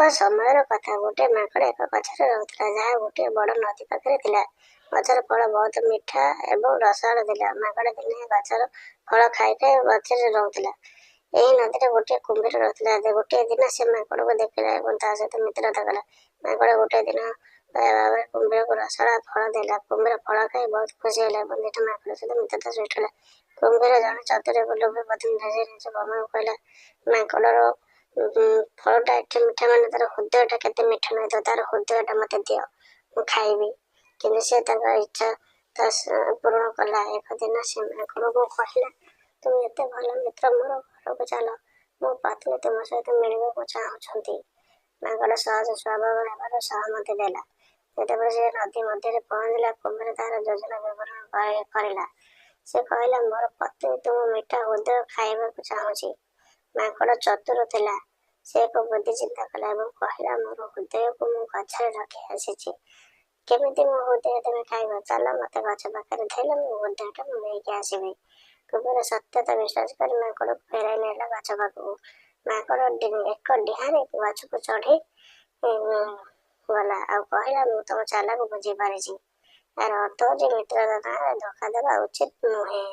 ଏକ ସମୟର କଥା, ଗୋଟିଏ ମାଙ୍କଡ଼ ଏକ ଗଛରେ ରହୁଥିଲା, ଯାହା ଗୋଟିଏ ବଡ଼ ନଦୀ ପାଖରେ ଥିଲା। ଗଛର ଫଳ ବହୁତ ମିଠା ଏବଂ ରସାଳ ଥିଲା। ମାଙ୍କଡ଼ ଦିନେ ଗଛର ଫଳ ଖାଇ ଖାଇ ଗଛରେ ରହୁଥିଲା। ଏହି ନଦୀରେ ଗୋଟିଏ କୁମ୍ଭୀର ରହୁଥିଲା। ଗୋଟିଏ ଦିନ ସେ ମାଙ୍କଡ଼କୁ ଦେଖିଲା ଏବଂ ତା ସହିତ ମିତ୍ରତା କଲା। ମାଙ୍କଡ଼ ଗୋଟିଏ ଦିନ ଭାବରେ କୁମ୍ଭୀରକୁ ରସାଳ ଫଳ ଦେଲା। କୁମ୍ଭୀର ଫଳ ଖାଇ ବହୁତ ଖୁସି ହେଲା ଏବଂ ଦିନ ମାଙ୍କଡ଼ ସହିତ ମିତ୍ରତା ସୃଷ୍ଟି ହେଲା। କୁମ୍ଭୀର ଜଣେ ଚତୁର ଏବଂ ଲୋଭୀ ପତ୍ନୀ। ସେ ନିଜ ବୋଉମାକୁ କହିଲା, ମାଙ୍କଡ଼ର ଫଳଟା ଏତେ ମିଠା ମାନେ ତାର ହୃଦୟଟା କେତେ ମିଠା ନହେଇଥିବ। ତାର ହୃଦୟଟା ମୋତେ ଦିଅ, ମୁଁ ଖାଇବି। କିନ୍ତୁ ସେ ତାଙ୍କ ଇଚ୍ଛା ତା ପୂରଣ କଲା। ଏକ ଦିନ ସେ ମାଙ୍କଡ଼କୁ କହିଲା, ତୁମେ ଏତେ ଭଲ ମିତ୍ର, ମୋର ଘରକୁ ଚାଲ। ମୋ ପତ୍ନୀ ତୁମ ସହିତ ମିଳିବାକୁ ଚାହୁଁଛନ୍ତି। ମାଙ୍କଡ଼ ସହଜ ସ୍ୱଭାବ ହେବାରୁ ସହମତି ଦେଲା। ଯେତେବେଳେ ସେ ନଦୀ ମଧ୍ୟରେ ପହଞ୍ଚିଲା, କୁମ୍ଭୀର ତାର ଯୋଜନା ବିବରଣ କରିଲା। ସେ କହିଲା, ମୋର ପତ୍ନୀ ତୁମ ମିଠା ହୃଦୟ ଖାଇବାକୁ ଚାହୁଁଛି। ମାଙ୍କଡ଼ ଚତୁର ଥିଲା। ସେ ଏକ ବୁଦ୍ଧି ଚିନ୍ତା କଲା ଏବଂ କହିଲା, ମୋର ହୃଦୟକୁ ମୁଁ ଗଛରେ ରଖି ଆସିଛି। କେମିତି ମୋ ହୃଦୟ ତୁମେ ଖାଇବ? ଚାଲ, ମୋତେ ଗଛ ପାଖରେ ଥିଲେ ମୋ ହୃଦୟଟା ମୁଁ ନେଇକି ଆସିବି। କୁମ୍ଭୀର ସତ୍ୟତା ବିଶ୍ୱାସ କରି ମାଙ୍କଡ଼କୁ ଫେରାଇ ନେଲା ଗଛ ପାଖକୁ। ମାଙ୍କଡ଼ ଏକ ଡିଆଁରେ ଗଛକୁ ଚଢ଼ି ଗଲା ଆଉ କହିଲା, ମୁଁ ତମ ଚାଲାକ ବୁଝିପାରିଛି। ଏହାର ଅର୍ଥ ହେଉଛି ମିତ୍ରତା ନାଁରେ ଧୋକା ଦେବା ଉଚିତ ନୁହେଁ।